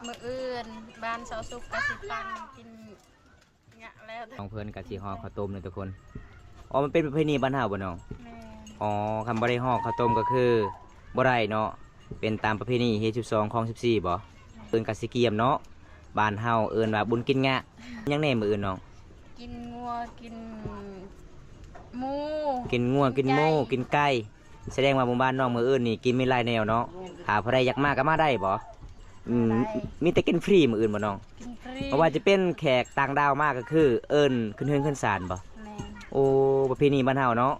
ມື້ອື່ນບ້ານຊາວສຸກກໍຊິຕັ້ງກິນງະແລ້ວ. ນ້ອງເພິ່ນກໍຊິຫໍ່ເຂົ້າຕົ້ມເນາະທຸກຄົນ. ອໍ ມັນເປັນປະເພນີບ້ານເຮົາບໍ່ນ້ອງ? ແມ່ນ. ອໍ ຄັນບໍ່ໄດ້ຫໍ່ເຂົ້າຕົ້ມກໍຄືບໍ່ໄດ້ເນາະ, ເປັນຕາມປະເພນີຮີດສິບສອງ ຄອງສິບສີ່ບໍ່? ແມ່ນ. ເອີ້ນກະຊິກຽມເນາະ, ບ້ານເຮົາເອີ້ນວ່າບຸນກິນງະ. ຫຍັງແດ່ມື້ອື່ນນ້ອງ? ກິນງົວ ກິນໝູ ກິນງົວ ກິນໝູ ກິນໄກ່ ກິນໄກ່. ສະແດງວ່າໝູ່ບ້ານນ້ອງມື້ອື່ນນີ້ກິນມີຫຼາຍແນວເນາະ. ຖ້າຜູ້ໃດຢາກມາກໍມາໄດ້ບໍ່? ອືມ ໄດ້. ມີແຕ່ກິນຟຣີມື້ອື່ນບໍ່ນ້ອງ? ກິນຟຣີ. ບໍ່ວ່າຈະເປັນແຂກຕ່າງດ້າວມາກໍຄືເອີ້ນຂຶ້ນເຮືອນຂຶ້ນຊານບໍ່? ແມ່ນ. ໂອ້ ປະເພນີບ້ານເຮົາເນາະ.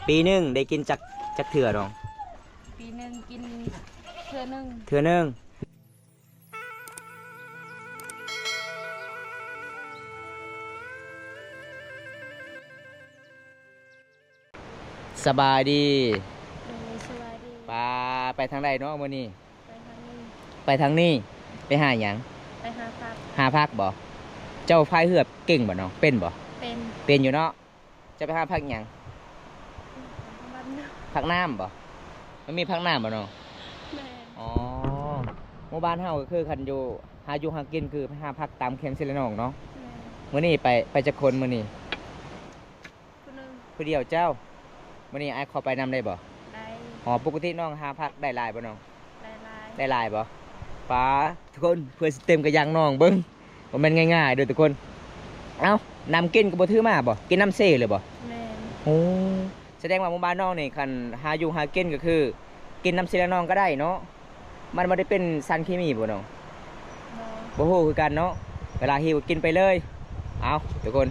ປີໜຶ່ງໄດ້ກິນຈັກ ຈັກເທື່ອນ້ອງ? ປີໜຶ່ງກິນເທື່ອໜຶ່ງ. ເທື່ອໜຶ່ງ. ສະບາຍດີ. ໂດຍ ສະບາຍດີ. ປາ ໄປທາງໃດເນາະມື້ນີ້? ໄປທາງນີ້. ໄປທາງນີ້ ໄປຫາຫຍັງ? ໄປຫາຜັກ. ຫາຜັກບໍ່? ເຈົ້າພາຍເຮືອເກັ່ງບໍ່ນ້ອງ? ເປັນບໍ່? ເປັນ. ເປັນຢູ່ເນາະ. ເຈົ້າໄປຫາຜັກຫຍັງ? ຜັກນ້ຳ. ຜັກນ້ຳບໍ່? ມັນມີຜັກນ້ຳບໍ່ນ້ອງ? ແມ່ນ. ອໍ ໝູ່ບ້ານເຮົາກໍຄືຄັນຢູ່ ຫາຢູ່ຫາກິນຄືໄປຫາຜັກຕາມແຄມເຊລະນອງເນາະ. ແມ່ນ. ມື້ນີ້ໄປ ໄປຈັກຄົນມື້ນີ້? ຜູ້ໜຶ່ງ. ຜູ້ດຽວເຈົ້າ? ມື້ນີ້ອ້າຍຂໍໄປນຳໄດ້ບໍ່? ໄດ້. ອໍ ປົກກະຕິນ້ອງຫາຜັກໄດ້ຫຼາຍບໍ່ນ້ອງ? ໄດ້ຫຼາຍ. ໄດ້ຫຼາຍບໍ່? ປາ ທຸກຄົນ ເພື່ອຊິເຕັມກະຢາງນ້ອງເບິ່ງ. ບໍ່ແມ່ນງ່າຍໆເດີທຸກຄົນ. ເອົ້າ ນ້ຳກິນກໍບໍ່ຖືມາບໍ່? ກິນນ້ຳເຊເລີຍບໍ່? ແມ່ນ. ໂອ້ ສະແດງວ່າໝູ່ບ້ານນ້ອງນີ້ ຄັນຫາຢູ່ຫາກິນກໍຄືກິນນ້ຳເຊລະນອງກໍໄດ້ເນາະ. ມັນບໍ່ໄດ້ເປັນສານເຄມີບໍ່ນ້ອງ? ບໍ່. ບໍ່ຮູ້ຄືກັນເນາະ. ເວລາຫິວກິນໄປເລີຍ. ເອົ້າ ທຸກຄົນ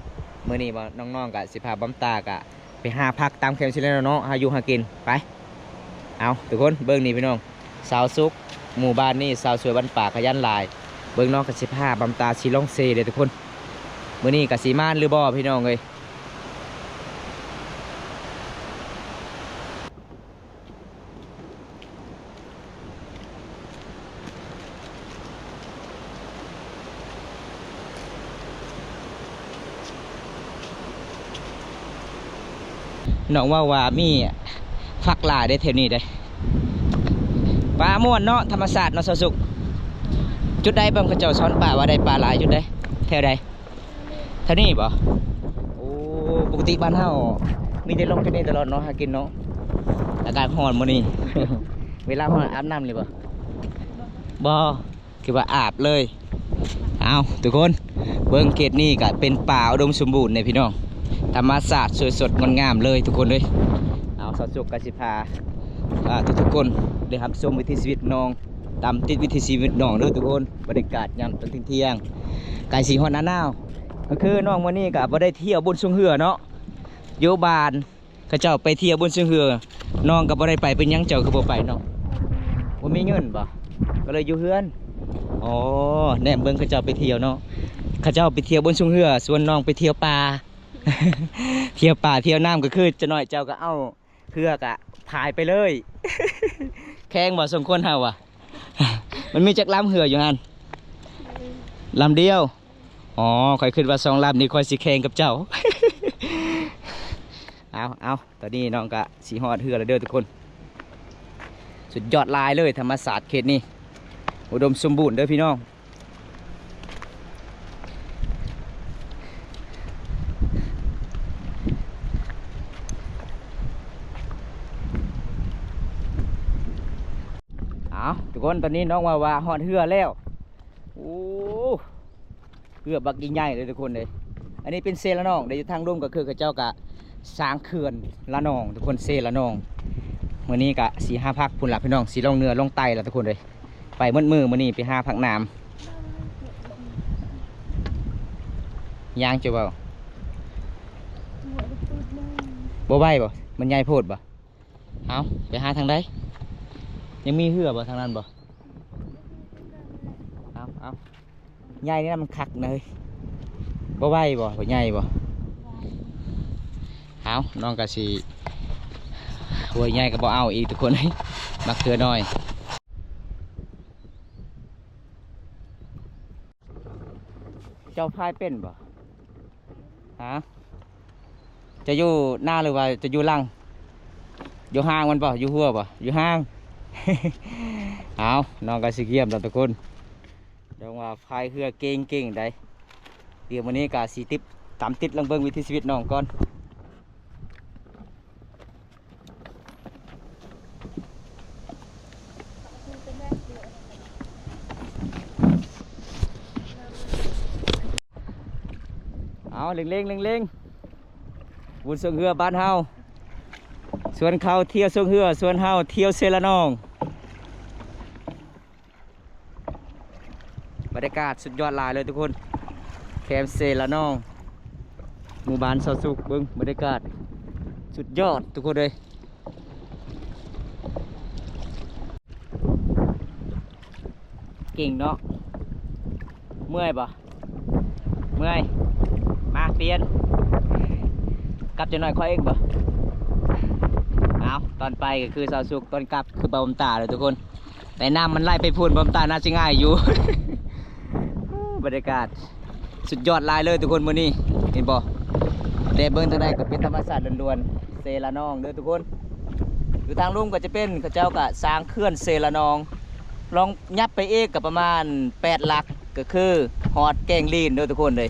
ມື້ນີ້ບໍ່ ນ້ອງໆກໍຊິພາບຳຕາກະ ໄປຫາຜັກຕາມແຄມເຊລະນອງເນາະ ຫາຢູ່ຫາກິນໄປ. ເອົາ ທຸກຄົນເບິ່ງນີ້ພີ່ນ້ອງ ຊາວສຸກ ໝູ່ບ້ານນີ້ຊາວສວຍບ້ານປ່າຂະຫຍັນຫຼາຍ. ເບິ່ງນ້ອງກໍຊິພາບຳຕາຊິລອງເຊເດ້ທຸກຄົນ. ມື້ນີ້ກໍຊິໝານຫຼືບໍ່ພີ່ນ້ອງເອີຍ. ນ້ອງເວົ້າວ່າມີຜັກຫຼາຍເດ້ແຖວນີ້ເດ້. ປາ ມ່ວນເນາະ ທຳມະຊາດເນາະ ຊາວສຸກ. ຈຸດໃດເບິ່ງເຂົາເຈົ້າຊ້ອນປາວ່າໄດ້ປາຫຼາຍຈຸດໃດ ແຖວໃດ? ເທົ່ານີ້ບໍ່? ໂອ້ ປົກກະຕິບ້ານເຮົາມີແຕ່ລົງແຖວນີ້ຕະຫຼອດເນາະ ຫາກິນເນາະ. ອາກາດຮ້ອນມື້ນີ້ ເວລາຮ້ອນອາບນ້ຳເລີຍບໍ່? ບໍ່ ຄືວ່າອາບເລີຍ. ເອົາ ທຸກຄົນ ເບິ່ງເຂດນີ້ກະເປັນປ່າອຸດົມສົມບູນເດ້ພີ່ນ້ອງ ທຳມະຊາດສວຍສົດງົດງາມເລີຍທຸກຄົນເອີຍ. ເອົາ ຊາວສຸກກະຊິພາ ອ່າ ທຸກໆຄົນໄດ້ຮັບຊົມວິຖີຊີວິດນ້ອງ ຕາມຕິດວິຖີຊີວິດນ້ອງເດີທຸກຄົນ. ບັນຍາກາດຍາມຕອນທ່ຽງໆ ໃກ້ຊິຮອດໜ້າໜາວ ກໍຄືນ້ອງມື້ນີ້ກໍບໍ່ໄດ້ທ່ຽວບຸນຊ່ວງເຮືອເນາະ ຢູ່ບ້ານເຂົາເຈົ້າໄປທ່ຽວບຸນຊ່ວງເຮືອ. ນ້ອງກໍບໍ່ໄດ້ໄປ ເປັນຫຍັງເຈົ້າຄືບໍ່ໄປນ້ອງ? ບໍ່ມີເງິນບໍ່? ກໍເລີຍຢູ່ເຮືອນ. ອໍ ແນມເບິ່ງເຂົາເຈົ້າໄປທ່ຽວເນາະ ເຂົາເຈົ້າໄປທ່ຽວບຸນຊ່ວງເຮືອ ສ່ວນນ້ອງໄປທ່ຽວປ່າ ທ່ຽວປ່າທ່ຽວນ້ຳ ກໍຄືຈະໜ້ອຍເຈົ້າກໍເອົາ ເຮືອກະພາຍໄປເລີຍ. ແຂງບໍ່ ສົມຄວນເຮົາຫວາ? ມັນມີຈັກລຳເຮືອຢູ່ຫັ້ນ? ລຳດຽວ. ອໍ ຂ້ອຍຄິດວ່າສອງລຳນີ້ຂ້ອຍຊິແຂ່ງກັບເຈົ້າ. ເອົາ ເອົາ ຕອນນີ້ນ້ອງກະຊິຮອດເຮືອແລ້ວເດີທຸກຄົນ. ສຸດຍອດຫຼາຍເລີຍ ທຳມະຊາດເຂດນີ້ ອຸດົມສົມບູນເດີພີ່ນ້ອງ. ເອົາ ທຸກຄົນ ຕອນນີ້ນ້ອງວາວາຮອດເຮືອແລ້ວ. ໂອ້ ເຮືອບັກໃຫຍ່ເລີຍທຸກຄົນເອີຍ. ອັນນີ້ເປັນເຊລະນອງເດ້ ຢູ່ທາງລຸ່ມກໍຄືເຂົາເຈົ້າກະສ້າງເຂື່ອນລະນອງທຸກຄົນ ເຊລະນອງ. ມື້ນີ້ກະຊິຫາພັກພຸ້ນລະພີ່ນ້ອງ ຊິລົງເໜືອລົງໃຕ້ລະທຸກຄົນເອີຍ. ໄປໝົດມື້ມື້ນີ້ ໄປຫາຜັກໜາມ. ຍ່າງຈະເວົ້າ ບໍ່ໄຫວບໍ່? ມັນໃຫຍ່ໂພດບໍ່? ເອົາ ໄປຫາທາງໃດ? ຍັງມີເຮືອບໍ່ທາງນັ້ນບໍ່? ເອົາ ເອົາ ໃຫຍ່ນີ້ນະ ມັນຄັກນະເຮີ້ຍ. ບໍ່ໄຫວບໍ່? ບໍ່ໃຫຍ່ບໍ່? ເອົາ ນ້ອງກະຊິ ໂອ້ຍ ໃຫຍ່ກໍບໍ່ເອົາອີກທຸກຄົນເອີຍ ມັກເທື່ອນ້ອຍ. ເຈົ້າພາຍເປັນບໍ່? ຮະ? ຈະຢູ່ໜ້າ ຫຼືວ່າຈະຢູ່ຫຼັງ? ຢູ່ຫາງມັນບໍ່? ຢູ່ຫົວບໍ່? ຢູ່ຫາງ. ເອົາ ນ້ອງກໍຊິກຽມແລ້ວທຸກຄົນ. ຕ້ອງວ່າພາຍເຮືອເກັ່ງໆໃດ໋. ດຽວມື້ນີ້ກໍຊິຕິດ ຕາມຕິດລອງເບິ່ງວິຖີຊີວິດນ້ອງກ່ອນ. ເອົາ ເລັ່ງໆ ເລັ່ງໆ ບຸນຊ່ວງເຮືອບ້ານເຮົາ ຊວນເຂົາທ່ຽວຊ່ວງເຮືອ ຊວນເຮົາທ່ຽວເຊລະນອງ. ບັນຍາກາດສຸດຍອດຫຼາຍເລີຍທຸກຄົນ ແຄມເຊລະນອງ ໝູ່ບ້ານຊາວສຸກ. ເບິ່ງບັນຍາກາດສຸດຍອດທຸກຄົນເອີຍ. ເກັ່ງເນາະ ເມື່ອຍບໍ່? ເມື່ອຍ ມາປ່ຽນ ກັບຈັກໜ້ອຍຂ້ອຍເອງບໍ່? ເອົາ ຕອນໄປກໍຄືຊາວສຸກ ຕອນກັບຄືບ່າວບຸນຕາເດີທຸກຄົນ. ແຕ່ນ້ຳມັນໄຫຼໄປພຸ້ນ ບ່າວບຸນຕາໜ້າຊິຫງາຍຢູ່. ບັນຍາກາດສຸດຍອດຫຼາຍເລີຍທຸກຄົນມື້ນີ້ ເຫັນບໍ່? ແຕ່ເບິ່ງທາງໃດກໍເປັນທຳມະຊາດລ້ວນໆ ເຊລະນອງເດີທຸກຄົນ. ຢູ່ທາງລຸ່ມກໍຈະເປັນ ເຂົາເຈົ້າກໍສ້າງເຂື່ອນເຊລະນອງ ລອງຫຍັບໄປອີກກໍປະມານແປດຫຼັກ ກໍຄືຮອດແກ້ງລີນເດີທຸກຄົນເດີ.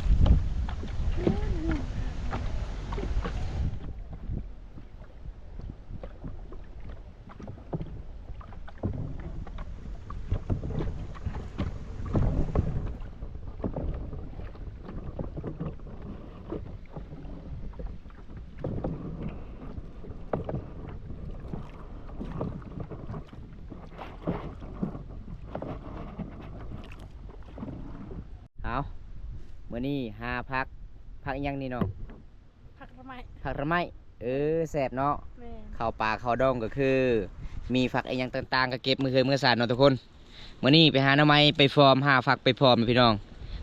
ເອົາ ມື້ນີ້ຫາຜັກ ຜັກອີ່ຫຍັງນີ້ນ້ອງ? ຜັກລະໄມ້ ຜັກລະໄມ້ ເອີ ແຊບເນາະ. ແມ່ນ ເຂົ້າປ່າເຂົ້າດອງກໍຄືມີຜັກອີ່ຫຍັງຕ່າງໆ ກໍເກັບມື້ເຮືອນມື້ຊານເນາະທຸກຄົນ. ມື້ນີ້ໄປຫາໜໍ່ໄມ້ ໄປຟອມ ຫາຜັກໄປຟອມພີ່ນ້ອງ.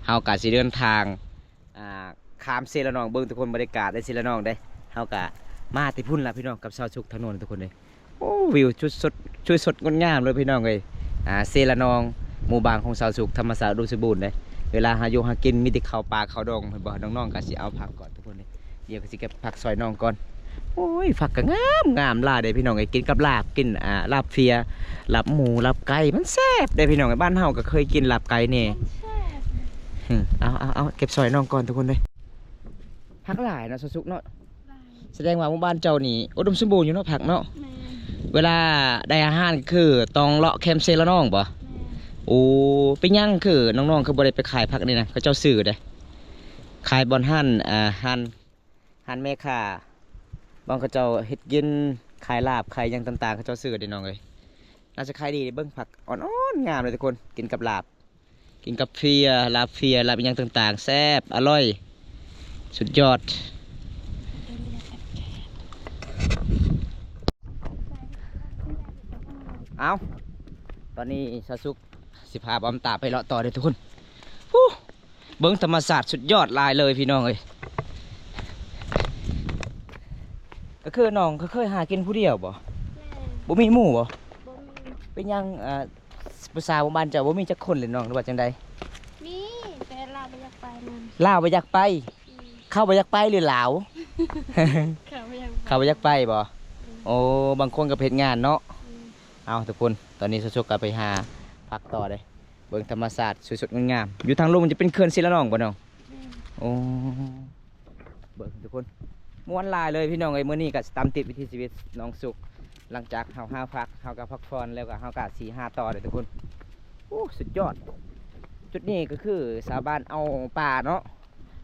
ເຮົາກໍຊິເດີນທາງ ອ່າ ຂ້າມເຊລະນອງ ເບິ່ງທຸກຄົນ ບັນຍາກາດໃນເຊລະນອງເດ້. ເຮົາກໍມາແຕ່ພຸ້ນລະພີ່ນ້ອງ ກັບຊາວສຸກທາງໂນ້ນທຸກຄົນເດ້. ໂອ້ ວິວຊຸດສົດ ຊຸດສົດງົດງາມເລີຍພີ່ນ້ອງເອີຍ. ອ່າ ເຊລະນອງ ໝູ່ບ້ານຂອງຊາວສຸກ ທຳມະຊາດອຸດົມສົມບູນເດ້. ເວລາຫາຢູ່ຫາກິນມີແຕ່ເຂົ້າປ່າເຂົ້າດອງ ເຫັນບໍ່? ນ້ອງໆກໍຊິເອົາຜັກກ່ອນທຸກຄົນເດ້. ດຽວກໍຊິເກັບຜັກຊ່ອຍນ້ອງກ່ອນ. ໂອ້ຍ ຜັກກໍງາມ ງາມຫຼາຍເດ້ພີ່ນ້ອງເອີຍ. ກິນກັບລາບ ກິນ ອ່າ ລາບເຟຍ ລາບໝູ ລາບໄກ່ ມັນແຊບເດ້ພີ່ນ້ອງເອີຍ. ບ້ານເຮົາກໍເຄີຍກິນລາບໄກ່ແດ່. ມັນແຊບ. ອືມ ເອົາ ເອົາ ເອົາ ເກັບຊ່ອຍນ້ອງກ່ອນທຸກຄົນເດ້. ຜັກຫຼາຍເນາະ ຊາວສຸກເນາະ. ຫຼາຍ. ສະແດງວ່າໝູ່ບ້ານເຈົ້ານີ້ອຸດົມສົມບູນຢູ່ເນາະ ຜັກເນາະ. ແມ່ນ. ເວລາໄດ້ອາຫານຄືຕ້ອງເລາະແຄມເຊລະນອງບໍ່? ແມ່ນ. ໂອ້ ເປັນຫຍັງຄືນ້ອງໆຄືບໍ່ໄດ້ໄປຂາຍຜັກນີ້ນະ? ເຂົາເຈົ້າຊື້ເດ້ ຂາຍບ່ອນຮ້ານ ອ່າ ຮ້ານ ຮ້ານແມ່ຄ້າ ບ່ອນເຂົາເຈົ້າເຮັດກິນ ຂາຍລາບ ຂາຍຫຍັງຕ່າງໆ ເຂົາເຈົ້າຊື້ເດ້ນ້ອງເອີຍ. ໜ້າຈະຂາຍດີເດ້. ເບິ່ງຜັກອ່ອນໆ ງາມເລີຍທຸກຄົນ ກິນກັບລາບ ກິນກັບເຟຍ ລາບເຟຍ ລາບອີ່ຫຍັງຕ່າງໆ ແຊບ ອະລ່ອຍ ສຸດຍອດ. ເອົ້າ ຕອນນີ້ຊາວສຸກຊິພາບ່າວບຸນຕາໄປເລາະຕໍ່ເດີທຸກຄົນ. ຫູ ເບິ່ງທຳມະຊາດສຸດຍອດຫຼາຍເລີຍພີ່ນ້ອງເອີຍ. ກໍຄືນ້ອງກໍເຄີຍຫາກິນຜູ້ດຽວບໍ່? ແມ່ນ. ບໍ່ມີໝູ່ບໍ່? ບໍ່ມີ. ເປັນຫຍັງ ອ່າ ຜູ້ສາວບ້ານເຈົ້າບໍ່ມີຈັກຄົນເລີຍນ້ອງ ຫຼືວ່າຈັ່ງໃດ? ມີ ແຕ່ລາວບໍ່ຢາກໄປນຳ. ລາວບໍ່ຢາກໄປ? ອືມ. ເຂົາບໍ່ຢາກໄປ ຫຼືລາວ? ເຂົາບໍ່ຢາກໄປ. ເຂົາບໍ່ຢາກໄປບໍ່? ອືມ. ໂອ້ ບາງຄົນກໍໄປເຮັດງານເນາະ. ອືມ. ເອົາ ທຸກຄົນ ຕອນນີ້ຊາວສຸກກໍໄປຫາຜັກຕໍ່ເດ້. ເບິ່ງທຳມະຊາດສວຍສົດງົດງາມ. ຢູ່ທາງລຸ່ມມັນຈະເປັນເຂື່ອນເຊລະນອງບໍ່ນ້ອງ? ແມ່ນ. ໂອ້ ເບິ່ງທຸກຄົນ ມ່ວນຫຼາຍເລີຍພີ່ນ້ອງເອີຍ. ມື້ນີ້ກໍຕາມຕິດວິຖີຊີວິດນ້ອງສຸກ ຫຼັງຈາກເຮົາຫາຜັກ ເຮົາກໍພັກຜ່ອນ ແລ້ວກໍເຮົາກໍຊິຫາຕໍ່ເດີທຸກຄົນ. ໂອ້ ສຸດຍອດ. ຈຸດນີ້ກໍຄືຊາວບ້ານເອົາປາເນາະ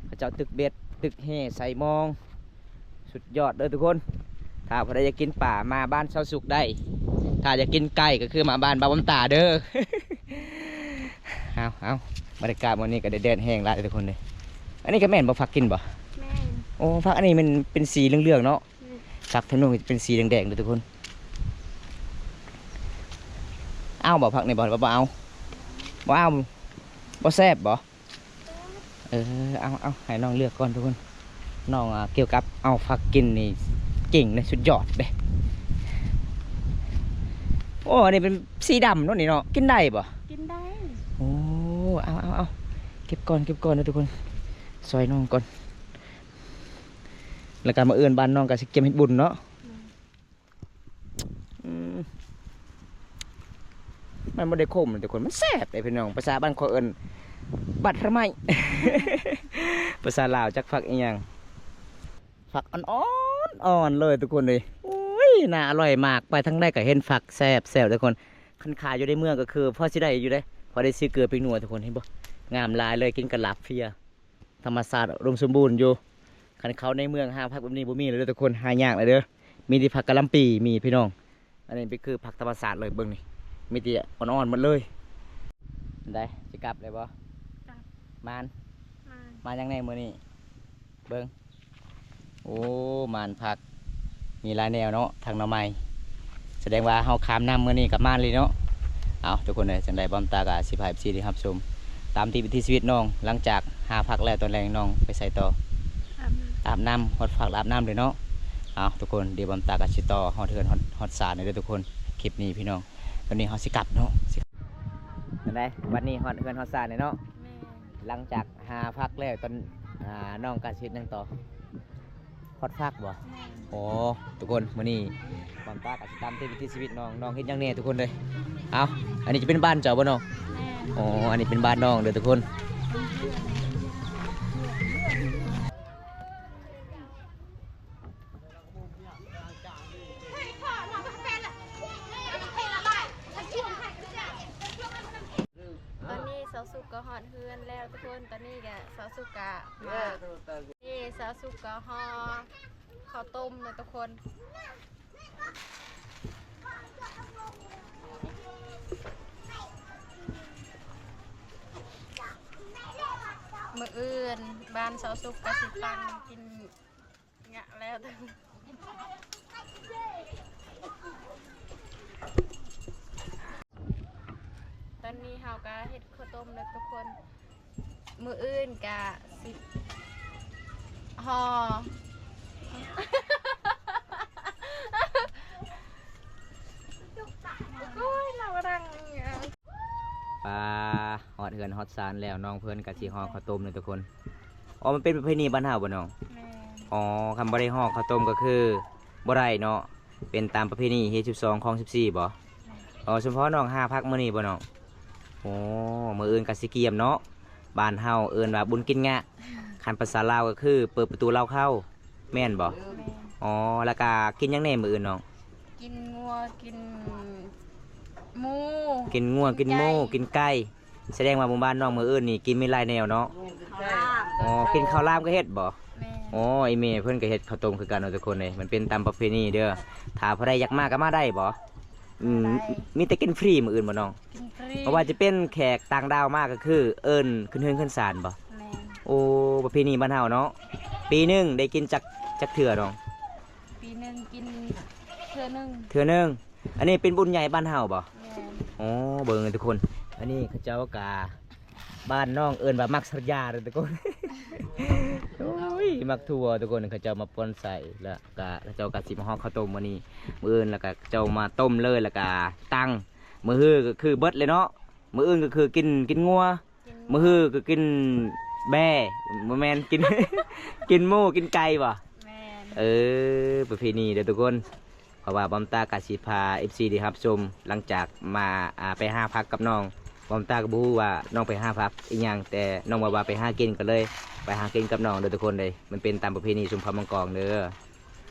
ເຂົາເຈົ້າຕຶກເບັດ ຕຶກແຫ ໃສ່ມອງ ສຸດຍອດເດີທຸກຄົນ. ຖ້າຜູ້ໃດຢາກກິນປາ ມາບ້ານຊາວສຸກໄດ້. ຖ້າຢາກກິນໄກ່ກໍຄືມາບ້ານບ່າວບຸນຕາເດີ. ເອົາໆ ບັນຍາກາດມື້ນີ້ກໍແດດແຮງຫຼາຍທຸກຄົນເດ້. ອັນນີ້ກໍແມ່ນບໍ່ ຜັກກິນບໍ່? ແມ່ນ. ໂອ້ ຜັກອັນນີ້ມັນເປັນສີເຫຼືອງໆເນາະ. ແມ່ນ. ຜັກທາງໂນ້ນເປັນສີແດງໆເດີທຸກຄົນ. ເອົາບໍ່ ຜັກນີ້ບໍ່ ບໍ່ເອົາ? ບໍ່ເອົາ. ບໍ່ແຊບບໍ່? ເອີ ເອົາ ເອົາ ໃຫ້ນ້ອງເລືອກກ່ອນທຸກຄົນ. ນ້ອງ ອ່າ ກ່ຽວກັບເອົາຜັກກິນນີ້ເກັ່ງເດ້ ສຸດຍອດເດ້. ໂອ້ ອັນນີ້ເປັນສີດຳເນາະນີ້ເນາະ ກິນໄດ້ບໍ່? ກິນໄດ້. ໂອ້ ເອົາ ເອົາ ເອົາ ເກັບກ່ອນ ເກັບກ່ອນເດີທຸກຄົນ ຊ່ອຍນ້ອງກ່ອນ ແລ້ວກໍມື້ອື່ນບ້ານນ້ອງກໍຊິກຽມເຮັດບຸນເນາະ. ອືມ ມັນບໍ່ໄດ້ຂົມເດ້ທຸກຄົນ ມັນແຊບເດ້ພີ່ນ້ອງ. ພາສາບ້ານຂ້ອຍເອີ້ນ ບັດຮະໄມ້ ພາສາລາວຈັກຜັກອີ່ຫຍັງ. ຜັກອ່ອນໆ ອ່ອນເລີຍທຸກຄົນເອີຍ. ໂອ້ຍ ໜ້າອະລ່ອຍມາກ ໄປທາງໃດກໍເຫັນຜັກແຊບໆ ທຸກຄົນ. ຄັນຂາຍຢູ່ໃນເມືອງກໍຄືພໍຊິໄດ້ຢູ່ເດ້ ພໍໄດ້ຊື້ເກືອປິງນົວທຸກຄົນ. ເຫັນບໍ່ ງາມຫຼາຍເລີຍ ກິນກັບລາບເຟຍ. ທຳມະຊາດອຸດົມສົມບູນຢູ່. ຄັນເຂົ້າໃນເມືອງຫາຜັກແບບນີ້ບໍ່ມີເລີຍເດີທຸກຄົນ ຫາຍາກເລີຍເດີ. ມີແຕ່ຜັກກະຫຼ່ຳປີມີພີ່ນ້ອງ. ອັນນີ້ເປັນຄືຜັກທຳມະຊາດເລີຍ ເບິ່ງນີ້ ມີແຕ່ອ່ອນໆໝົດເລີຍ. ໄດ້ ຊິກັບແລ້ວບໍ່? ກັບ. ມານ ມານ ມານຫຍັງແດ່ມື້ນີ້? ເບິ່ງ ໂອ້ ມານຜັກ ມີຫຼາຍແນວເນາະ ທັງໜໍ່ໄມ້. ສະແດງວ່າເຮົາຂ້າມນ້ຳມື້ນີ້ກໍມານເລີຍເນາະ. ເອົາ ທຸກຄົນເອີຍ ຈັ່ງໃດບ່າວຕາກໍຊິພາ ເອັຟຊີ ໄດ້ຮັບຊົມຕາມທີ່ວິຖີຊີວິດນ້ອງ. ຫຼັງຈາກຫາຜັກແລ້ວ ຕອນແລງນ້ອງໄປໃສຕໍ່? ອາບນ້ຳ ອາບນ້ຳ ຮອດຜັກອາບນ້ຳເລີຍເນາະ. ເອົາ ທຸກຄົນ ດຽວບ່າວຕາກໍຊິຕໍ່ຮອດເຮືອນ ຮອດ ຮອດຊານເດີທຸກຄົນ. ຄລິບນີ້ພີ່ນ້ອງ ຕອນນີ້ເຮົາຊິກັບເນາະ ຊິ ຈັ່ງໃດ ວັນນີ້ຮອດເຮືອນຮອດຊານແລ້ວເນາະ. ແມ່ນ. ຫຼັງຈາກຫາຜັກແລ້ວ ຕອນ ອ່າ ນ້ອງກະຊິເຮັດຫຍັງຕໍ່? ຮອດຜັກບໍ່? ແມ່ນ. ໂອ້ ທຸກຄົນ ມື້ນີ້ບ່າວຕາກໍຊິຕາມຕິດວິຖີຊີວິດນ້ອງ. ນ້ອງເຮັດຫຍັງແດ່ທຸກຄົນເດີ? ເອົ້າ ອັນນີ້ຈະເປັນບ້ານເຈົ້າບໍ່ນ້ອງ? ແມ່ນ. ອໍ ອັນນີ້ເປັນບ້ານນ້ອງເດີທຸກຄົນ. ຕອນນີ້ສາວສຸກກໍຮອດເຮືອນແລ້ວທຸກຄົນ. ຕອນນີ້ກໍສາວສຸກກໍມາ ນີ້ສາວສຸກກໍຫໍ່ເຂົ້າຕົ້ມເນາະທຸກຄົນ. ມື້ອື່ນບ້ານສາວສຸກກໍຊິຕັ້ງກິນ ງະແລ້ວ ຕອນນີ້ເຮົາກໍເຮັດເຂົ້າຕົ້ມແລ້ວທຸກຄົນ. ມື້ອື່ນກະຊິຫໍ່ ໂອ້ຍ ເຮົາກຳລັງ ປາ ຮອດເຮືອນຮອດຊານແລ້ວ ນ້ອງເພິ່ນກໍຊິຫໍ່ເຂົ້າຕົ້ມເນາະທຸກຄົນ. ອໍ ມັນເປັນປະເພນີບ້ານເຮົາບໍ່ນ້ອງ? ແມ່ນ. ອໍ ຄັນບໍ່ໄດ້ຫໍ່ເຂົ້າຕົ້ມກໍຄືບໍ່ໄດ້ເນາະ ເປັນຕາມປະເພນີຮີດສິບສອງ ຄອງສິບສີ່ບໍ່? ແມ່ນ. ອໍ ສົມພໍນ້ອງຫາຜັກມື້ນີ້ບໍ່ນ້ອງ? ໂອ້ ມື້ອື່ນກໍຊິກຽມເນາະ. ບ້ານເຮົາເອີ້ນວ່າບຸນກິນງະ ຄັນພາສາລາວກໍຄືເປີດປະຕູເລົ້າເຂົ້າ ແມ່ນບໍ່? ແມ່ນ. ອໍ ແລ້ວກໍກິນຫຍັງແດ່ມື້ອື່ນນ້ອງ? ກິນງົວ ກິນໝູ ກິນງົວ ກິນໝູ ກິນໄກ່ ກິນໄກ່. ສະແດງວ່າໝູ່ບ້ານນ້ອງມື້ອື່ນນີ້ກິນມີຫຼາຍແນວເນາະ. ແມ່ນ. ອໍ ກິນເຂົ້າຫຼາມກໍເຮັດບໍ່? ແມ່ນ. ອໍ ອີ່ແມ່ເພິ່ນກໍເຮັດເຂົ້າຕົ້ມຄືກັນເນາະທຸກຄົນເອີຍ. ມັນເປັນຕາມປະເພນີເດີ. ຖ້າຜູ້ໃດຢາກມາກໍມາໄດ້ບໍ່? ອືມ ໄດ້. ມີແຕ່ກິນຟຣີມື້ອື່ນບໍ່ນ້ອງ? ກິນຟຣີ. ບໍ່ວ່າຈະເປັນແຂກຕ່າງດ້າວມາກໍຄືເອີ້ນຂຶ້ນເຮືອນຂຶ້ນຊານບໍ່? ແມ່ນ. ໂອ້ ປະເພນີບ້ານເຮົາເນາະ. ປີໜຶ່ງໄດ້ກິນຈັກ ຈັກເທື່ອນ້ອງ? ປີໜຶ່ງກິນເທື່ອໜຶ່ງ. ເທື່ອໜຶ່ງ. ອັນນີ້ເປັນບຸນໃຫຍ່ບ້ານເຮົາບໍ່? ແມ່ນ. ໂອ້ ເບິ່ງທຸກຄົນ ອັນນີ້ເຂົາເຈົ້າກະ ບ້ານນ້ອງເອີ້ນວ່າໝາກສະຢາເດີທຸກຄົນ. ໂອ້ຍ ໝາກຖົ່ວທຸກຄົນ ເຂົາເຈົ້າມາປ່ອນໃສ່ ແລ້ວກະເຂົາເຈົ້າກະຊິມາຫໍ່ເຂົ້າຕົ້ມມື້ນີ້ ມື້ອື່ນແລ້ວກະເຈົ້າມາຕົ້ມເລີຍ ແລ້ວກະຕັ້ງ ມື້ຮືກໍຄືເບິດເລີຍເນາະ. ມື້ອື່ນກໍຄືກິນ ກິນງົວ ມື້ຮືກໍກິນແບ້ ບໍ່ແມ່ນ ກິນ ກິນໝູ ກິນໄກ່ບໍ່? ແມ່ນ. ເອີ ປະເພນີເດີທຸກຄົນ. ເພາະວ່າບ່າວຕາກໍຊິພາເອັຟຊີໄດ້ຮັບຊົມ ຫຼັງຈາກມາ ອ່າ ໄປຫາຜັກກັບນ້ອງ. ບ່າວຕາກໍບໍ່ຮູ້ວ່ານ້ອງໄປຫາຜັກອີ່ຫຍັງ ແຕ່ນ້ອງເວົ້າວ່າໄປຫາກິນ ກໍເລີຍໄປຫາກິນກັບນ້ອງເດີທຸກຄົນເດີ. ມັນເປັນຕາມປະເພນີຊົນເຜົ່າມັງກອງເດີ.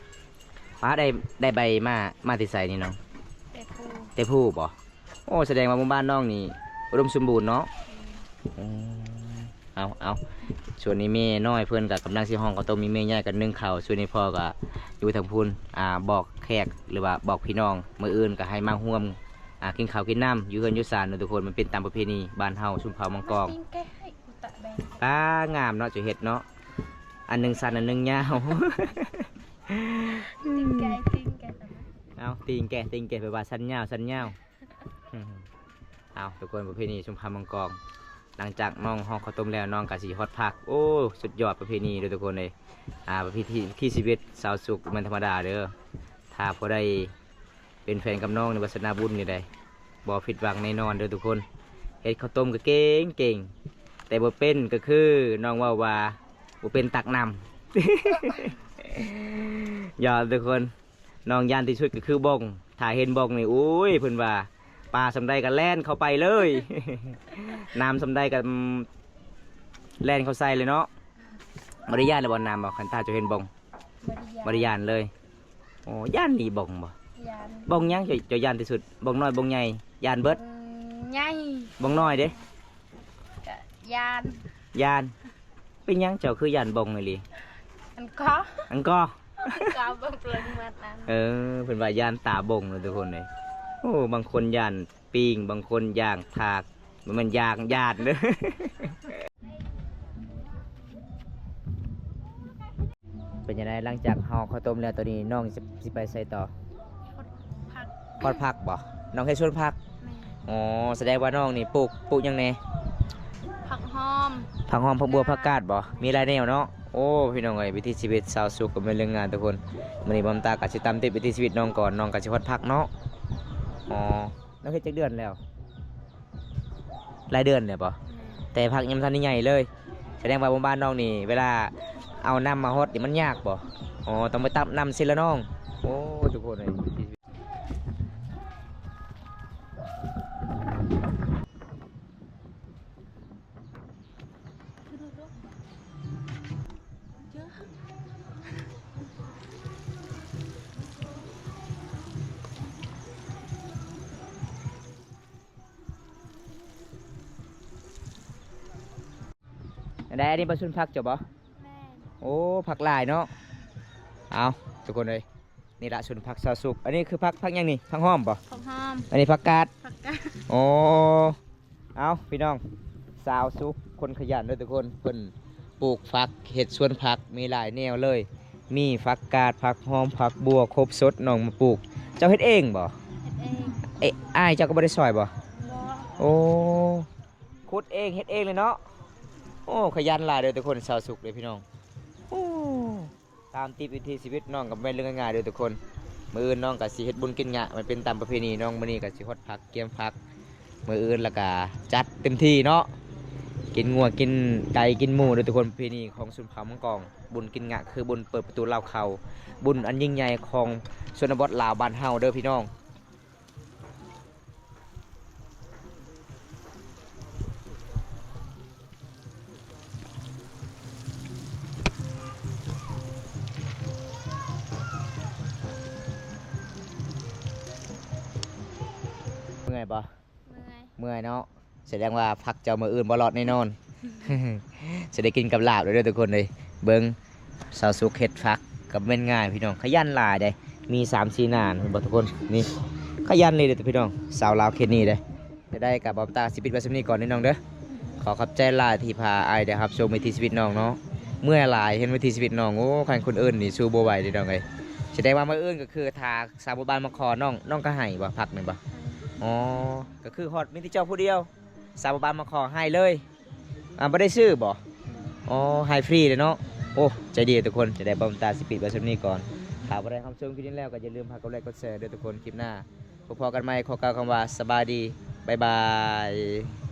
ປ້າ ໄດ້ ໄດ້ໃບມາ ມາແຕ່ໃສນີ້ນ້ອງ? ແຕ່ພູ ແຕ່ພູບໍ່? ໂອ້ ສະແດງວ່າໝູ່ບ້ານນ້ອງນີ້ອຸດົມສົມບູນເນາະ. ອືມ ເອົາ ເອົາ ສ່ວນນີ້ແມ່ນ້ອຍເພິ່ນກໍກຳລັງຊິຫໍ່ເຂົ້າຕົ້ມ ມີແມ່ໃຫຍ່ກໍໜຶ້ງເຂົ້າ. ສ່ວນນີ້ພໍ່ກໍຢູ່ທາງພຸ້ນ ອ່າ ບອກແຂກ ຫຼືວ່າບອກພີ່ນ້ອງ ມື້ອື່ນກໍໃຫ້ມາຮ່ວມ ອ່າ ກິນເຂົ້າກິນນ້ຳຢູ່ເຮືອນຢູ່ຊານເນາະທຸກຄົນ. ມັນເປັນຕາມປະເພນີບ້ານເຮົາ ຊົນເຜົ່າມັງກອງ. ປ້າ ງາມເນາະ ເຈົ້າເຮັດເນາະ ອັນໜຶ່ງສັ້ນ ອັນໜຶ່ງຍາວ. ຕີງແກ ຕີງແກ ເອົາ ຕີງແກ ຕີງແກ ແປວ່າສັ້ນຍາວ ສັ້ນຍາວ. ເອົາ ທຸກຄົນ ປະເພນີຊົນເຜົ່າມັງກອງ ຫຼັງຈາກນ້ອງຫໍ່ເຂົ້າຕົ້ມແລ້ວ ນ້ອງກໍຊິຮອດຜັກ. ໂອ້ ສຸດຍອດປະເພນີເດີທຸກຄົນເອີຍ. ອ່າ ປະເພນີທີ່ຊີວິດສາວສຸກບໍ່ແມ່ນທຳມະດາເດີ. ຖ້າຜູ້ໃດເປັນແຟນກັບນ້ອງໃນວາສະນາບຸນນີ້ໄດ໋ ບໍ່ຜິດຫວັງແນ່ນອນເດີທຸກຄົນ. ເຮັດເຂົ້າຕົ້ມກໍເກັ່ງໆ ແຕ່ບໍ່ເປັນກໍຄືນ້ອງເວົ້າວ່າບໍ່ເປັນຕັກນ້ຳ. ຢ່າທຸກຄົນ ນ້ອງຢ້ານທີ່ສຸດກໍຄືບົ້ງ. ຖ້າເຫັນບົ້ງນີ້ ໂອ້ຍ ເພິ່ນວ່າປາສ່ຳໃດກໍແລ່ນເຂົ້າໄປເລີຍ ນ້ຳສ່ຳໃດກໍ ອືມ ແລ່ນເຂົ້າໃສ່ເລີຍເນາະ. ບໍ່ໄດ້ຢ້ານເລີຍບໍ່ນ້ຳບໍ່? ຄັນຖ້າເຈົ້າເຫັນບົງ ບໍ່ໄດ້ຢ້ານ ບໍ່ໄດ້ຢ້ານເລີຍ. ໂອ້ ຢ້ານອີ່ບົງບໍ່? ຢ້ານ. ບົງຫຍັງເຈົ້າ ເຈົ້າຢ້ານທີ່ສຸດ? ບົງນ້ອຍ ບົງໃຫຍ່? ຢ້ານເບິດ. ບົງໃຫຍ່. ບົງນ້ອຍເດ້? ກະຢ້ານ. ຢ້ານ. ເປັນຫຍັງເຈົ້າຄືຢ້ານບົງອີ່ຫຼີ? ອັນກໍ ອັນກໍ ອັນກໍເບິ່ງເບິ່ງມັນນັ້ນ. ເອີ ເພິ່ນວ່າຢ້ານຕາບົງເນາະທຸກຄົນເອີຍ. ໂອ້ ບາງຄົນຢ້ານ ປີ້ງ ບາງຄົນຍ່າງຖາກ ບໍ່ແມ່ນຍ່າງ ຢ້ານເດີ້. ເປັນຈັ່ງໃດ ຫຼັງຈາກຫໍ່ເຂົ້າຕົ້ມແລ້ວ ຕອນນີ້ນ້ອງຊິ ຊິໄປໃສຕໍ່? ຮອດຜັກ. ຮອດຜັກບໍ່? ນ້ອງເຮັດສວນຜັກ? ແມ່ນ. ອໍ ສະແດງວ່ານ້ອງນີ້ປູກ ປູກຫຍັງແດ່? ຜັກຫອມ ຜັກຫອມ ຜັກບົວ ຜັກກາດບໍ່? ມີຫຼາຍແນວເນາະ. ໂອ້ ພີ່ນ້ອງເອີຍ ວິຖີຊີວິດຊາວສຸກກໍແມ່ນເລື່ອງງ່າຍທຸກຄົນ. ມື້ນີ້ບ່າວຕາກໍຊິຕາມຕິດວິຖີຊີວິດນ້ອງກ່ອນ ນ້ອງກໍຊິຮອດຜັກເນາະ. ອໍ ລາວເຮັດຈັກເດືອນແລ້ວ? ຫຼາຍເດືອນແລ້ວບໍ່? ແມ່ນ. ແຕ່ຜັກຍັງບໍ່ທັນໄດ້ໃຫຍ່ເລີຍ. ສະແດງວ່າບ້ານນ້ອງນີ້ ເວລາເອົານ້ຳມາຮອດນີ້ມັນຍາກບໍ່? ອໍ ຕ້ອງໄປຕັກນ້ຳເຊລະນອງ. ໂອ້ ທຸກຄົນເອີຍ. ອັນໃດ ອັນນີ້ບໍ່ ສວນຜັກເຈົ້າບໍ່? ແມ່ນ. ໂອ້ ຜັກຫຼາຍເນາະ. ເອົາ ທຸກຄົນເອີຍ ນີ້ລະສວນຜັກຊາວສຸກ. ອັນນີ້ຄືຜັກ ຜັກຫຍັງນີ້? ຜັກຫອມບໍ່? ຜັກຫອມ. ອັນນີ້ຜັກກາດ. ຜັກກາດ. ໂອ້ ເອົາ ພີ່ນ້ອງ ຊາວສຸກຄົນຂະຫຍັນເດີ້ທຸກຄົນ ເພິ່ນປູກຜັກ ເຮັດສວນຜັກ ມີຫຼາຍແນວເລີຍ ມີຜັກກາດ ຜັກຫອມ ຜັກບົວ ຄົບສົດ ນ້ອງມາປູກ. ເຈົ້າເຮັດເອງບໍ່? ເຮັດເອງ. ເອະ ອ້າຍເຈົ້າກໍບໍ່ໄດ້ຊ່ອຍບໍ່? ບໍ່. ໂອ້ ຂຸດເອງເຮັດເອງເລີຍເນາະ. ໂອ້ ຂະຫຍັນຫຼາຍເດີ້ທຸກຄົນ ຊາວສຸກເດີ້ພີ່ນ້ອງ. ໂອ້ ຕາມຕິດວິຖີຊີວິດນ້ອງກໍບໍ່ແມ່ນເລື່ອງງ່າຍໆເດີ້ທຸກຄົນ. ມື້ອື່ນນ້ອງກໍຊິເຮັດບຸນກິນງະ ມັນເປັນຕາມປະເພນີນ້ອງ. ມື້ນີ້ກໍຊິຮອດຜັກ ກຽມຜັກ ມື້ອື່ນລະກະຈັດເຕັມທີ່ເນາະ ກິນງົວ ກິນໄກ່ ກິນໝູເດີ້ທຸກຄົນ. ປະເພນີຂອງຊົນເຜົ່າມັງກອງ ບຸນກິນງະ ຄືບຸນເປີດປະຕູລາວເຂົ້າ ບຸນອັນຍິ່ງໃຫຍ່ຂອງຊົນນະບົດລາວບ້ານເຮົາເດີ້ພີ່ນ້ອງ. ເມື່ອຍບໍ່? ເມື່ອຍ. ເມື່ອຍເນາະ. ສະແດງວ່າຜັກເຈົ້າມື້ອື່ນບໍ່ລອດແນ່ນອນ. ຊິໄດ້ກິນກັບລາບເດີ້ທຸກຄົນເອີຍ. ເບິ່ງ ຊາວສຸກເຮັດຜັກກໍບໍ່ແມ່ນງ່າຍພີ່ນ້ອງ ຂະຫຍັນຫຼາຍເດ້. ມີສາມສີ່ໜ້າ ເຫັນບໍ່ທຸກຄົນ? ນີ້ ຂະຫຍັນເລີຍເດີ້ພີ່ນ້ອງ ຊາວລາວເຂດນີ້ເດ້. ຈະໄດ້ກັບບ່າວຕາຊິປິດໄວ້ສ່ຳນີ້ກ່ອນເດີ້ນ້ອງເດີ້. ຂໍຂອບໃຈຫຼາຍທີ່ພາອ້າຍໄດ້ຮັບຊົມວິຖີຊີວິດນ້ອງເນາະ. ເມື່ອຍຫຼາຍເຫັນວິຖີຊີວິດນ້ອງ ໂອ້ ຄັນຄົນອື່ນນີ້ສູ້ບໍ່ໄຫວເດີ້ນ້ອງເອີຍ. ສະແດງວ່າມື້ອື່ນກໍຄືຖ້າຊາວບ້ານມາຂໍນ້ອງ ນ້ອງກໍໃຫ້ບໍ່ ຜັກນີ້ບໍ່? ອໍ ກໍຄືຮອດມີແຕ່ເຈົ້າຜູ້ດຽວ ຊາວບ້ານມາຂໍໃຫ້ເລີຍ. ອ່າ ບໍ່ໄດ້ຊື້ບໍ່? ອໍ ໃຫ້ຟຣີເລີຍເນາະ. ໂອ້ ໃຈດີທຸກຄົນ. ຈະໄດ້ບ່າວຕາຊິປິດໄວ້ສ່ຳນີ້ກ່ອນ. ຖ້າຜູ້ໃດຮັບຊົມຄລິບນີ້ແລ້ວ ກໍຢ່າລືມພາກົດໄລກົດແຊເດີ້ທຸກຄົນ. ຄລິບໜ້າ ພໍ້ກັນໃໝ່ ຂໍກ່າວຄຳວ່າສະບາຍດີ ບາຍບາຍ.